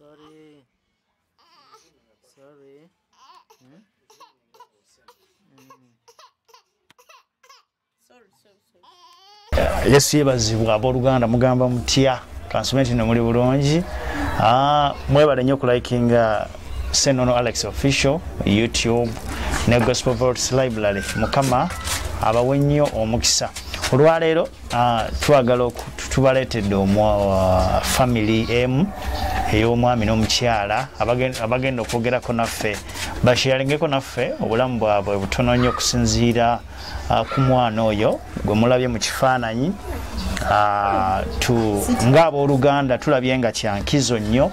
Sorry. Sorry. Sorry, sorry, sorry. Yesu yebazibwa abooluganda mugamba mutya kansumenti no muli bulungi. Mwebale nnyo okulikinga Senono Alex Official YouTube ne Gospel Vaults Library. Mukama abawe nnyo omukisa. Olwaleero twagala tubaleetedde family emu ey'omwami n'omukyala abagenda okwogerako naffe, basharengeko naffe obulamu bwabwe butono nnyo okusinziira ku mwana oyo gwe mulabye mu kifaananyi. Ng'abooluganda tulabye nga kyankizo nnyo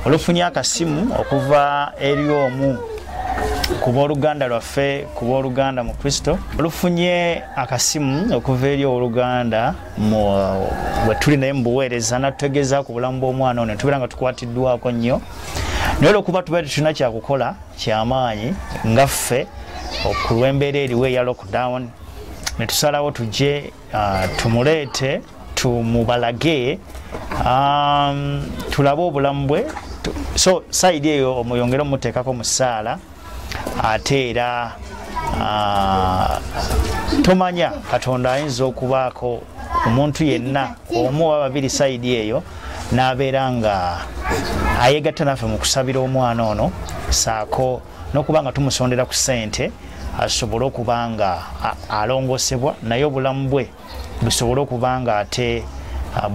olufunye akasimu okuva eri omu ku booluganda lwaffe, ku booluganda mu Kristo. Olufunye akasimu okuva eri owooluganda bwe tuli naye mu buweereza n'atutegeeza ku bulamu bw'omwana ono, tubeera nga tukwatiddwako nnyo. Naye olw'okuba tubeera tetulina kyakukola kyamaanyi nga ffe ku lw'embeera eriwo eya lockdown, ne tusalawo tujje tumuleete tumubalage, tulabe obulamu bwe. So sayidi eyo omuyongere omuteekako mu ssaala. Ate era tomanya Katonda ayinza okubaako omuntu yenna omu oba babiri sayidi eyo n'abeera nga ayegatta naffe mu kusabira omwana ono, saako n'okuba nga tumusondera ku ssente asobole okuba nga alongosebwa, naye obulamu bwe busobole okuba nga ate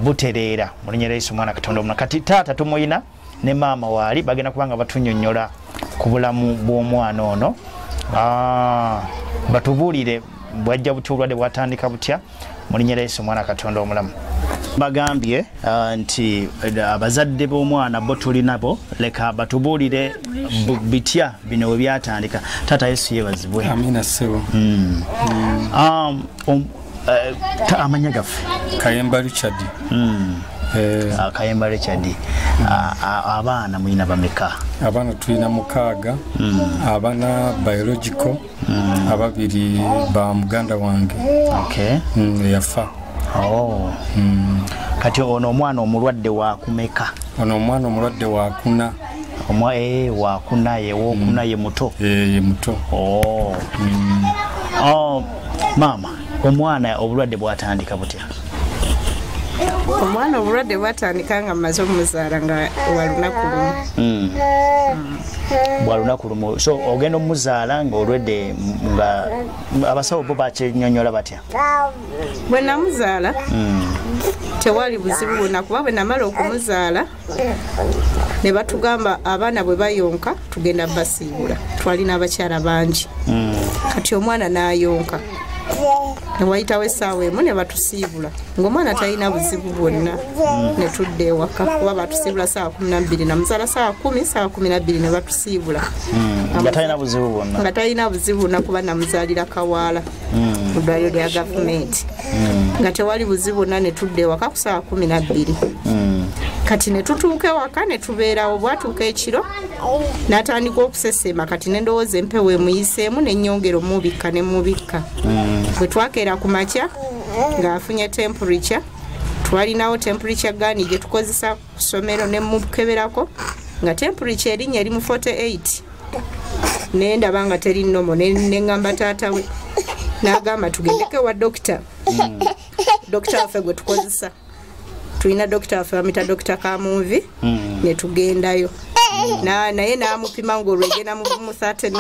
butereera mu linnya lya Yesu omwana Katonda omuna. Kati taata tumuyina ne maama waali bagenda kuba nga batunyonnyola ku bulamu bw'omwana ono, batubuulire bwajja butya, obulwadde bwatandika butya mu linnya lya Yesu omwana Katonda omulamu. Bagambye nti abazadde b'omwana bo tuli nabo, leka batubuulire bitya bino we byatandika. Taata Yesu yeebazibwe. Amina ssebo. Amanya gaffe? Kayemba Richard. Kayemba Richard. Abaana mulina bameka? Abaana tulina 6. Abaana biological, ababiri ba muganda wange. Okay. Yafa. Oh. Kati ono omwana omulwadde wa kumeka? Ono omwana omulwadde wa kuna. Wa kuna ye wokuna ye muto. Ye muto. Oh. Mama, omwana obulwadde bwatandika butya? Omwana obulwadde bwatandika nga mmaze omuzaala nga wa lunaku lumu. Bwa lunaku lumu. So ogenda omuzaala ng'olwedde, nga abasawo bo bakyennyonnyola batya? Bwe namuzaala tewali buzibu bwonna, kuba bwe namala okumuzaala ne batugamba abaana bwe bayonka tugenda basiibula. Twalina abakyala bangi. Kati omwana n'ayonka, ne wayitawo essaawa emu ne batusiibula ng'omwana talina buzibu bwonna, ne tudda ewaka kuba batusiibula ssaawa 12, namuzaala ssaawa 10, ssaawa 12 ne batusiibula. Nga talina buzibu bwonna? Nga talina buzibu bwonna kuba namuzaalira Kawaala mu ddwaliro lya gavumenti. Nga tewali buzibu bwonna ne tudda ewaka ku ssaawa 12. Kati ne tutuuka ewaka ne tubeerawo, bwatuuka ekiro n'atandika okusesema. Kati ne ndowooza empewo emuyiseemu ne nnyongera omubikka ne mubikka. Bwe twakeera ku makya ng'afunye temperature, twalinawo temperature gun gye tukozesa ku ssomero ne mukeberako nga temperature erinnya eri mu 48. Ne ndaba nga teri nnomo, ne ŋŋamba taata we, n'agamba tugendeko ewa dokita. Dokita waffe gwe tukozesa, tulina dokita waffe bamuyita Dokita Kamunvi, ne tugendayo. Naye n'amupima ng'olwo egenda mu 39,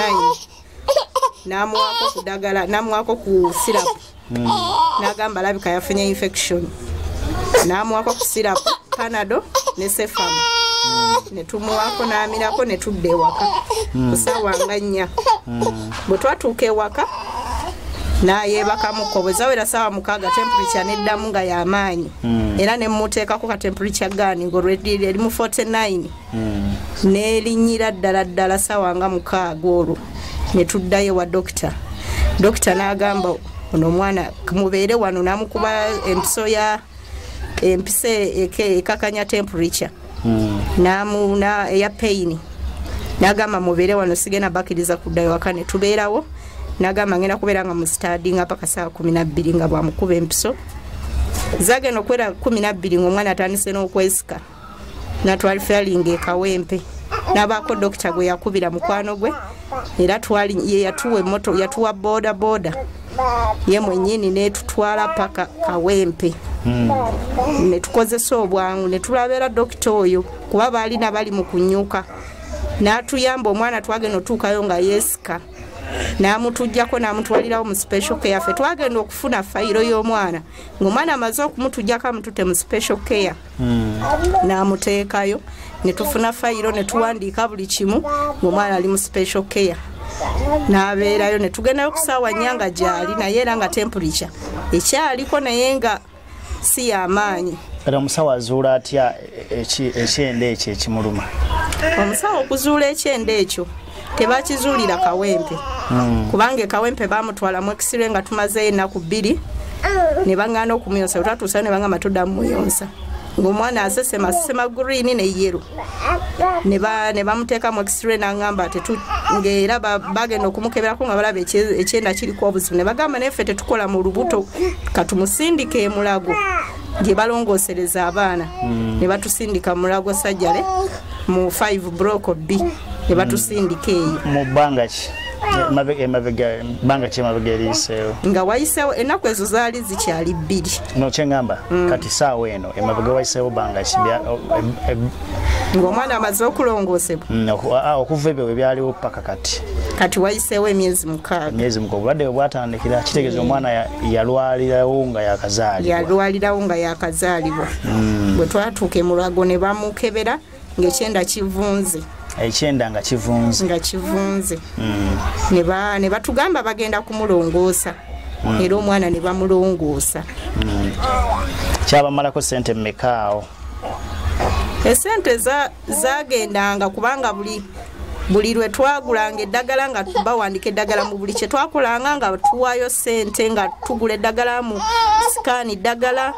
n'amuwaako ku ddagala, n'amuwaako ku syrup. N'agamba alabika yafunye infection. N'amuwaako ku syrup, Panado ne Cefam. Ne tumuwaako n'amirako ne tudda ewaka ku ssaawa nga 4. Bwe twatuuka ewaka n'ayeebakamuko, bwe zawera ssaawa 6 temperature n'eddamu nga y'amaanyi. Era ne mmuteekako ka temperature gun ng'olwo eri mu 49. N'erinnyira ddala ddala ssaawa nga 6 olwo ne tuddayo ewa dokita. Dokita n'agamba ono omwana mubeere wano, n'amukuba empiso ya empiso ekakanya temperature eya pain. N'agamba mubeere wano, sigenda bakkiriza kuddayo waka. Ne tubeerawo. N'agamba ngenda kubeera nga mu studying paka ssaawa 12 nga bwamukuba empiso. Zagenda okuwera 12 ng'omwana atandise n'okwesika. Natwali failing Kawempe. N'abaako dokita gwe yakubira mukwano gwe, era twali ye yatuwa emmoto, yatuwa boda boda ye mwennyini n'etutwala paka Kawempe. Ne tukozesa obwangu ne tulabera dokita oyo kuba baalina bali mu kunyuka, n'atuyamba omwana. Twagenda otuukayo nga yeesika, n'amutuggyako n'amutwalirawo mu special care. Ffe twagenda okufuna fayiro y'omwana ng'omwana amaze okumutuggyako, amutute mu special care n'amuteekayo. Ne tufuna fayiro ne tuwandiika buli kimu ng'omwana ali mu special care, n'abeerayo. Ne tugendayo ku ssaawa 4 nga gyali, naye era nga temperature ekyaliko, naye nga si y'amaanyi. Era omusawo azuula atya ekyenda ekyo ekimuluma? Omusawo okuzuula ekyenda ekyo tebakizuulira Kawempe, kubanga e Kawempe bamutwala mu x-ray nga tumazeyo ennaku 2, ne baŋŋaana okumuyonsa. Bwe twatuusayo ne bagamba tuddamu muyonsa, ng'omwana asesema, asesema green ne yellow. Ne bamuteeka mu x-ray, n'aŋŋamba ng'era bagenda okumukeberako nga balaba ekyenda kiriko obuzibu, ne bagamba naye ffe tetukola mu lubuto, katumusindike e Mulago gye balongoosereza abaana. Ne batusindika Mulago sajjale mu 5 block B, ne batusindika eyo. Mu bbanga ki emabega, bbanga ki emabega eriyiseewo? Nga wayiseewo ennaku ezo zaali zikyali 2. No, kyeŋŋamba kati saawa eno emabega wayiseewo bbanga ki Ng'omwana amaze okulongoosebwa? Okuva ebyo bwe byaliwo paka kati. Kati wayiseewo emyezi 6. Emyezi 6 obulwadde bwe bwatandikira, kitegeeza omwana yalwalirawo nga yakazaalibwa. Yalwalirawo nga yakazaalibwa. Bwe twatuuka e Mulago ne bamukebera ng'ekyenda kivunze. Ekyenda nga kivunze. Nga kivunze. Ne batugamba bagenda kumulongoosa, era omwana ne bamulongoosa. Kyabamalako ssente mmeka awo? Esente zagendanga kubanga buli lwe twagulanga eddagala nga bawandika eddagala, mu buli kye twakolanga nga tuwaayo ssente, nga tugula eddagala, mu sikaani ddagala,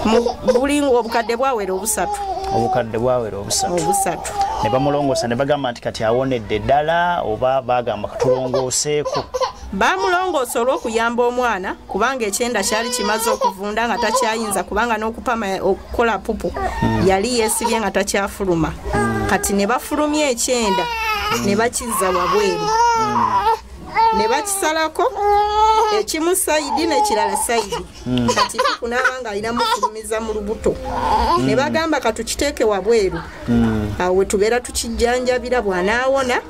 mu buli obukadde bwawera 3. Obukadde bwawera 3. 3. Ne bamulongoosa ne bagamba nti kati awonedde ddala, oba bagamba katulongooseeko? Bamulongoosa olw'okuyamba omwana, kubanga ekyenda kyali kimaze okuvunda nga takyayinza, kubanga n'okupama okukola pupu yali yeesibye nga takyafuluma. Kati ne bafulumya ekyenda ne bakizza wabweru, ne bakisalako ekimu sayidi n'ekirala sayidi. Kati kunaaba nga alina mufulumiza mu lubuto, ne bagamba katukiteeke wabweru, awo we tubeera tukijjanjabira, bw'anaawona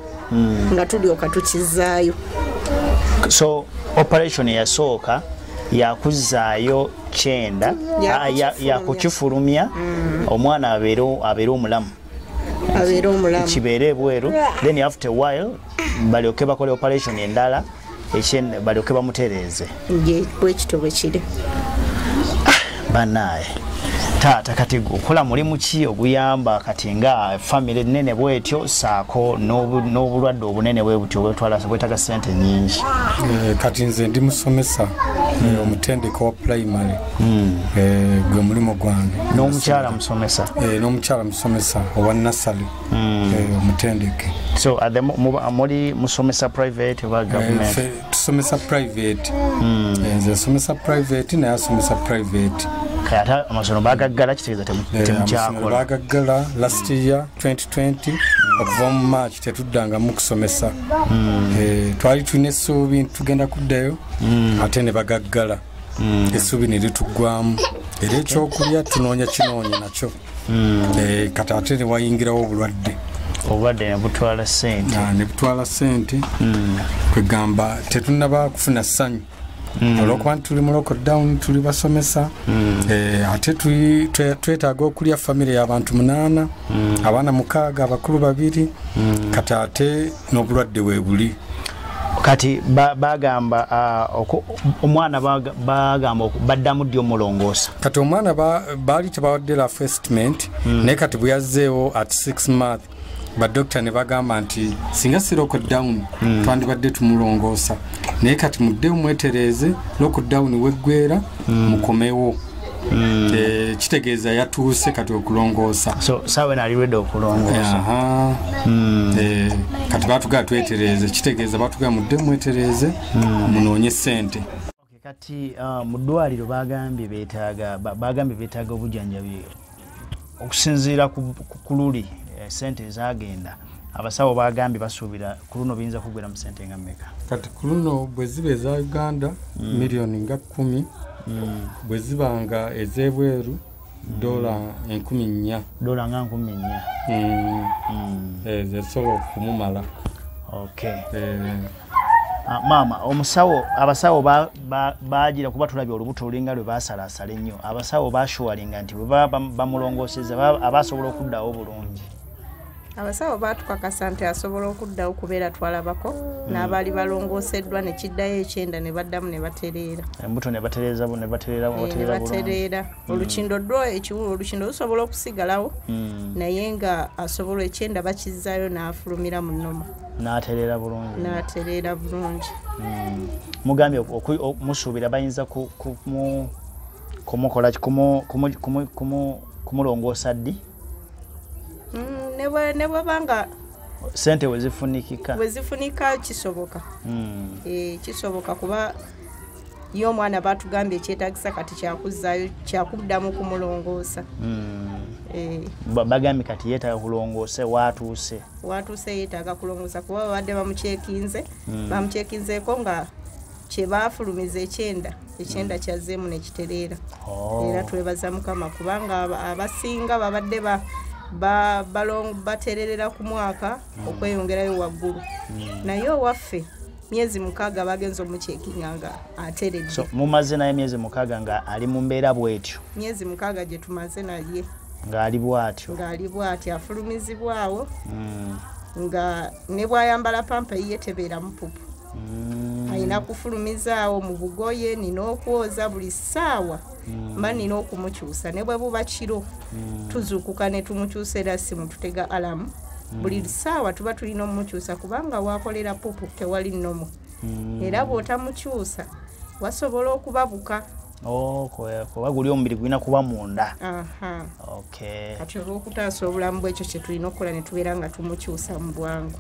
nga tulyoka tukizzaayo. So operation yasooka yakuzzaayo kyenda, yakukifulumya omwana abeere omulamu, abeere omulamu, kibeere ebweru. Then after a while balyoke bakole operation endala, balyoke bamutereeze. Bwekityo bwe kiri. Bannaaye taata, kati okola mulimu ki oguyamba kati nga famire nene bwetyo, saako n'obulwadde obunene bwe butyo bwetaaga ssente nnyingi? Kati nze ndi musomesa, omutendeke wa primary, gwe mulimu gwange. N'omukyala musomesa? N'omukyala musomesa owa nursery, omutendeke. So muli musomesa private oba government? Tusomesa private. Nze nsomesa private, naye asomesa private. Kati ate amasomero bagaggala, kitegeeza temukyakola? Bagaggala last year 2020, okuva mu March tetuddangamu kusomesa. Twali tulina essuubi nti tugenda kuddayo, ate ne bagaggala, essuubi ne lituggwamu, era ekyokulya tunoonya kinoonya nakyo. Kati ate ne wayingirawo obulwadde. Obulwadde ne butwala ssente. Ne butwala ssente. Kwegamba tetunnaba kufuna ssanyu, olwokuba nti tuli mu lockdown, tuli basomesa, ate twetaaga okulya, famire y'abantu 8, abaana 6, abakulu 2. Kati ate n'obulwadde weebuli. Kati bagamba omwana bagamba baddamu ddi omulongoosa? Kati omwana baali tebawadde rough estimate, naye kati bwe yazzeewo at 6 months, badokita ne bagamba nti singa si lockdown twandibadde tumulongoosa, naye kati muddeyo mwetereeze, lockdown weggwera mukomewo. Kitegeeza yatuuse kati okulongoosa. So saawa eno ali ready okulongoosa? Kati batugamba twetereeze, kitegeeza batugamba mudde mwetereeze, munoonye ssente. Kati mu ddwaliro bagambye beetaaga obujjanjabi. Okusinziira ku luli sente ezagenda, abasawo bagambye basuubira ku luno biyinza kugwera mu sente nga mmeka? Kati ku luno bwe ziba eza Uganda miliyoni nga 10, bwe ziba nga ez'ebweru $4,000. Dola nga 4,000. Zesobola okumumala. Okay. Maama, omusawo, abasawo bagira kuba tulabye olubuto olulinga lwe baasalaasala ennyo, abasawo bashuwalinga nti bwe baba bamulongoosezza abasobola okuddawo bulungi. Abasawo baatukakasa nti asobola okuddawo kubeera twalabako n'abaali balongooseddwa ne kiddayo ekyenda ne baddamu ne batereera. Embuto ne batereeza ne batereera bulungi. Olukindo lwo ekiwulu olukindo lusobola okusigalawo naye nga asobola ekyenda bakizzaayo n'afulumira mu nnomo. N'atereera bulungi. N'atereera bulungi. Mugambye musuubira bayinza kumukola kumulongoosa ddi? Ne bwabanga sente wezifunikika. Wezifunika kisoboka. Kisoboka kuba ye omwana batugambye ekyetaagisa kati kyakuzaayo kyakuddamu kumulongoosa. Bagambye kati yeetaaga kulongoose waatuuse. Waatuuse yeetaaga kulongoosa kuba babadde bamucekinze, bamucekinzeeko nga kye baafulumiza ekyenda kyazzeemu ne kitereera. Era twebaza Mukama kubanga abasinga babadde batererera ku mwaka okweyongerayo waggulu. Naye owaffe myezi 6 bagenze omucekinga nga ateredde. So mumaze naye myezi 6 nga ali mu mbeera bw'etyo? Myezi 6 gye tumaze naye. Ng'ali bw'atyo? Ng'ali bw'atyo, afulumizibwawo nga ne bw'ayambala pampa ye tebeera mupupu. Alina kufulumizaawo mu bugoye, nina okwoza buli ssaawa, mba nina okumukyusa ne bwe buba kiro tuzuukuka ne tumukyusa era simu tutega alamu. Buli ssaawa tuba tulina omukyusa kubanga waakolera pupu tewali nnomo. Era bw'otamukyusa wasobola okubabuka. Kuba guli omubiri gulina kuba munda. Okay. Kati olw'okutaasa obulamu bw'ekyo kye tulina okukola ne tubeera nga tumukyusa mu bwangu.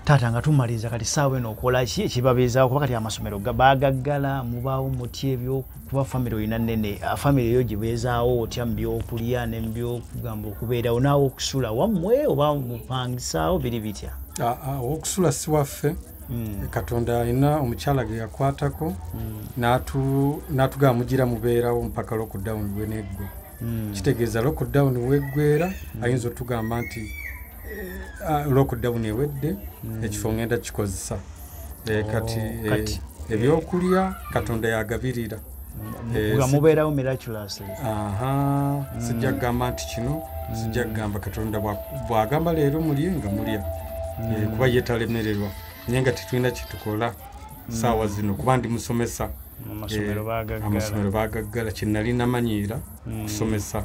Taata nga tumaliriza kati ssaawa eno okola ki ekibabeezaawo kuba kati amasomero baagaggala mubaawo mutya ebyokuba famire olina nnene, famire eyo gibeezaawo otya mu byokulya ne mu byokugamba okubeerawo naawe okusula wammwe oba mupangisaawo biri bitya? Okusula si waffe. Katonda alina omukyala ge yakwatako n'atugamba mugira mubeerawo mpaka lockdown bweneggwa. Kitegeeza lockdown weggwera ayinza otugamba nti lockdown ewedde ekifo ngenda kikozesa. Kati ebyokulya Katonda yagabirira. Nga mubeerawo miraculously. Sijja kugamba nti kino, sijja kugamba Katonda bw'agamba leero mulye nga mulya. Kuba ye talemererwa. Naye nga tetulina kye tukola ssaawa zino kuba ndi musomesa. Amasomero baagaggala kye nali namanyiira kusomesa.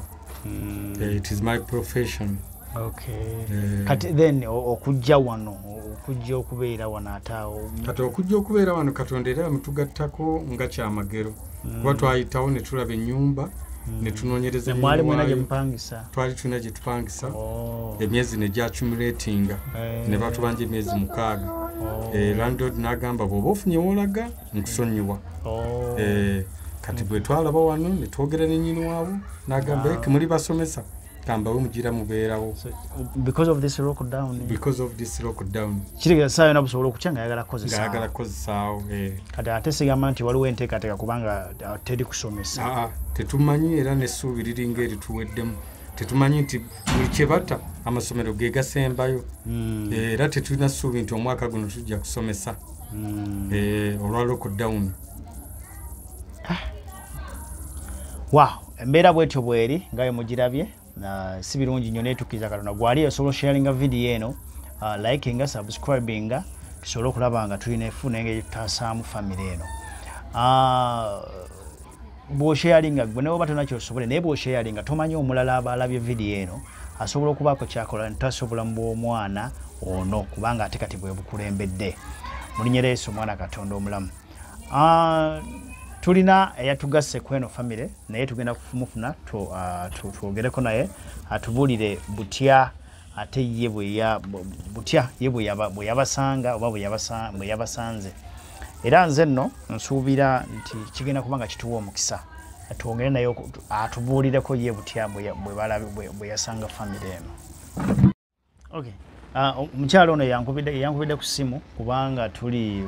It is my profession. Okay. Kati then okujja wano, okujja okubeera wano ate awo. Kati okujja okubeera wano Katonda era amutugattako nga kyamagero. Kuba twayitawo ne tulaba ennyumba ne tunoonyereza. Mwali mulina gye mupangisa? Twali tulina gye tupangisa. Emyezi ne gy'accumulatinga ne batubanja emyezi 6. Landlord n'agamba bw'oba ofunye w'olaga nkusonyiwa. Kati bwe twalaba wano ne twogera ne nnyini waabwe n'agamba eke muli basomesa kambawe mugira mubeerawo. Because of this lockdown. Because of this lockdown. Kitegeeza ssaawa yonna busobola okukya ng'ayagala kukozesaawo. Ng'ayagala kukozesaawo. Kati ate sigamba nti waliwo enteekateeka kubanga teri kusomesa. Tetumanyi era n'essuubi liringa erituweddemu. Tetumanyi nti buli kye bata amasomero ge gasembayo. Era tetulina ssuubi nti omwaka guno tujja kusomesa. Olwa lockdown. Wow, embeera bwetyo bweri nga bwe mugirabye. Si birungi nnyo neetukkiriza Katonda gwali osobola osharinga vidiyo eno, likinga, subscribinga, tusobole okulaba nga tulina efuna engeri tutaasaamu famire eno. Bw'osharinga gwe ne bw'oba tolina ky'osobole, naye bw'osharinga tomanyi omulala aba alabye vidiyo eno asobola okubaako ky'akola ntaasa obulamu bw'omwana ono kubanga ate kati bwe bukulembedde. Mu linnya lya Yesu omwana Katonda omulamu. Tulina eyatugasse ku eno famire naye tugenda kumufuna twogereko naye atubuulire butya ate ye butya ye bwe yabasanga oba bwe yabasanze. Era nze nno nsuubira nti kigenda kuba nga kituwa omukisa Twongere naye atubuulireko ye butya bwe yasanga famire eno. Okay. Omukyala ono yankubidde ku ssimu kubanga tuli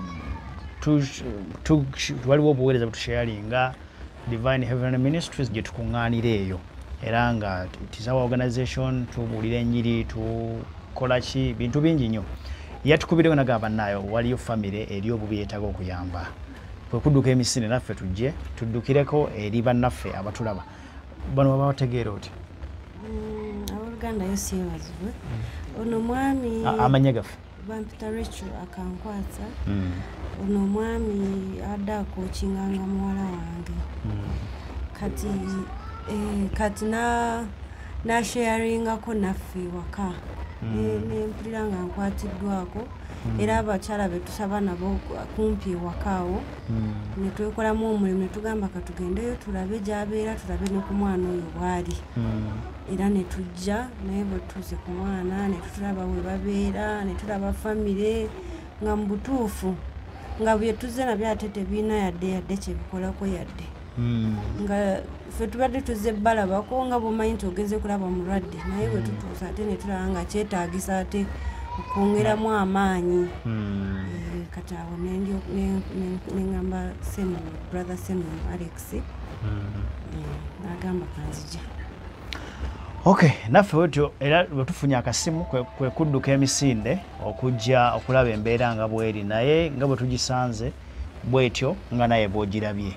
waliwo obuweereza bwetusharinga Divine Heavenly Ministries gye tukuŋŋaanira eyo, era nga it is our organization, tubuulira enjiri, tukola ki bintu bingi nnyo. Yatukubireko nagamba nayo waliyo famire eri obubi yeetaaga okuyamba, kwe kudduka emisinde naffe tujje tuddukireko eri bannaffe abatulaba. Bano baba bategeera oti abooluganda Yesu yeebazibwe. Ono mwami amannya gaffe bampita Rachel Akankwatsa. Ono mwami adde akookinganga muwala wange. Kati nasharingako naffe waka, nempulira nga nkwatiddwako, era abakyala be tusaba nabo kumpi ewakaawo ne twekolamu omulimu ne tugamba katugendeyo tulabe gy'abeera, tulabe ne ku mwana oyo bw'ali. Era ne tujja naye bwe tutuuse ku mwana ne tutulaba we babeera, ne tulaba famire nga mu butuufu nga bye tuzze nabyo ate tebirina yadde kyebikolako yadde. Nga ffe tubadde tuzze balabako nga bw'omanyi nti ogenze kulaba mulwadde, naye bwe tutuuse ate ne tulaba nga kyetaagisa ate okwongeramu amaanyi. Kati awo neŋŋamba brother Senono Alex, n'agamba kanzija. Okay, naffe bwetyo era bwe tufunye akasimu kwe kudduka emisinde okujja okulaba embeera nga bweri, naye nga bwe tugisanze bwetyo nga naye bw'ogirabye.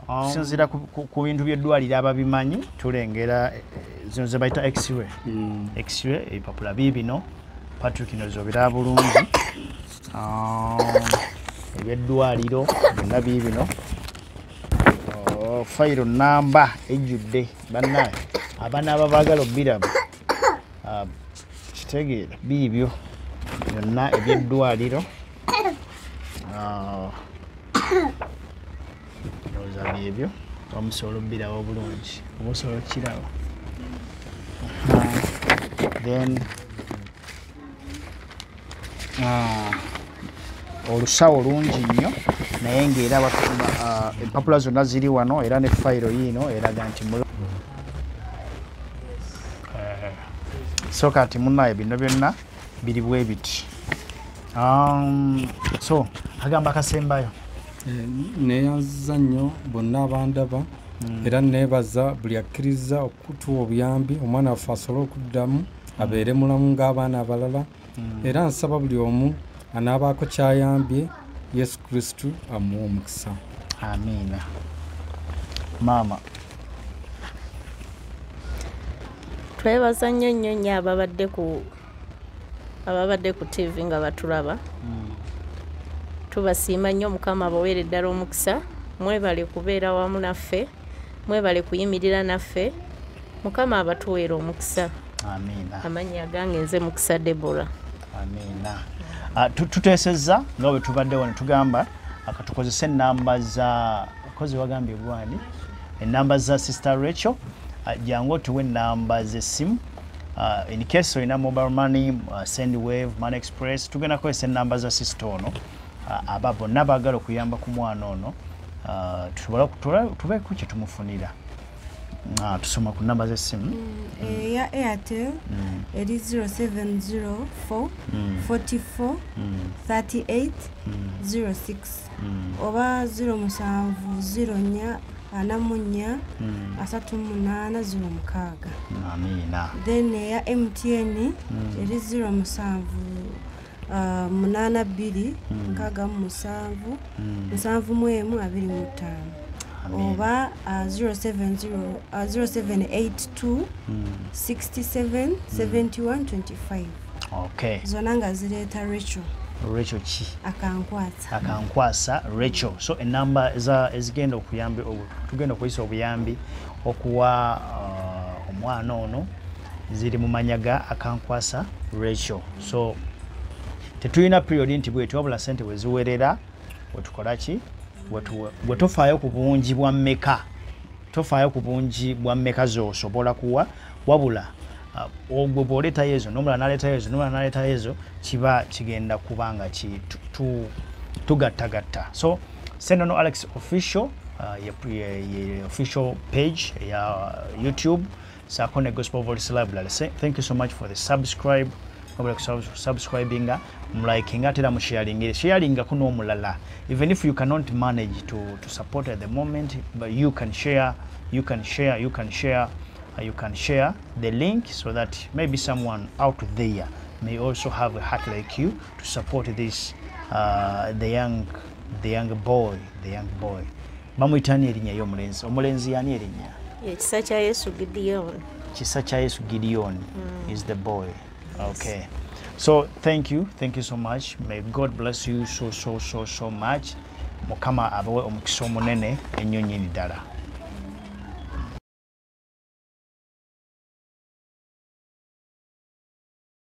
Okusinziira ku bintu by'eddwaliro ababimanyi, tulengera zino ze bayita x-ray. X-ray ebipapula biibino, Patrick nozo biraba bulungi. Eby'eddwaliro byonna biibino. Fayiro namba ejjudde bannaye abaana abaagala obbiraba kitegeera biibyo byonna eby'eddwaliro. Ndowooza byebyo omusobola obbiraba obulungi, oba osobola okukiraba. Then olusawo lungi nnyo, naye ng'era empapula zonna ziri wano, era ne fayiro yiino eraga nti so kati munnaye bino byonna biri bwe biti. So agamba akasembayo. Neeyanziza nnyo bonna abandaba, era neebaza buli akkiriza okutuwa obuyambi omwana waffe asobole okuddamu abeere mulamu ng'abaana abalala. Era nsaba buli omu anaabaako kyayambye, Yesu Kristu amuwe omukisa. Amiina. Maama, twebaza nnyo nnyo nnyo ababadde ku TV nga batulaba. Tubasiima nnyo, Mukama abaweere ddala omukisa. Mwebale kubeera wamu naffe, mwebale kuyimirira naffe. Mukama abatuweere omukisa. Amiina. Amannya gange nze Mukisa Deborah. Amiina. Tuteesezza nga bwe tubaddewo ne tugamba akatukozese ennamba za kozi wagambye gwani, ennamba za Sister Rachel. Jangu otuwe ennamba z'essimu. In case olina mobile money, Sendwave, Money Express, tugenda kukozesa ennamba za sister ono. Aba bonna baagala okuyamba ku mwana ono, tubeeko kye tumufunira. Tusoma ku namba z'essimu. Eya Airtel eri 0704 44 38 06 oba 07 04 44 38 06. Amiina. Then eya MTN eri 07 82 67 71 25 oba 0782 67 71 25. Okay. Zonna nga zireeta Rachel. Rachel ki? Akankwasa. Akankwasa Rachel. So enamba ezigenda okuyamba, tugenda okuyisa obuyambi okuwa omwana ono ziri mu mannya ga Akankwasa Rachel. So tetulina period nti bwetyo, wabula ssente bwe ziwerera wetukola ki, bwe tofaayo ku bungi bwa mmeka, tofaayo ku bungi bwa mmeka z'osobola kuwa, wabula ogwo bw'oleetayo ezo n'omulala n'aleetayo ezo n'omulala n'aleetayo ezo, kiba kigenda kuba nga tugattagatta. So Senono Alex Official, Ye official page ya YouTube saako ne Gospel Voice Library. Thank you so much for the subscribe. Mwebale subscribinga, mulikinga, ate era musharingire, sharingako n'omulala. Even if you cannot manage to support at the moment, but you can share, you can share, you can share, you can share the link so that maybe someone out there may also have a heart like you to support this the young boy, the young boy. Bamuyitani erinnya y'omulenzi? Omulenzi yani erinnya? Ekisa kya Yesu Gideon. Kisa kya Yesu Gideon is the boy. Okay, so thank you, thank you so much. May God bless you so so so so much. Mukama abawe omukisa omunene ennyo nnyini ddala.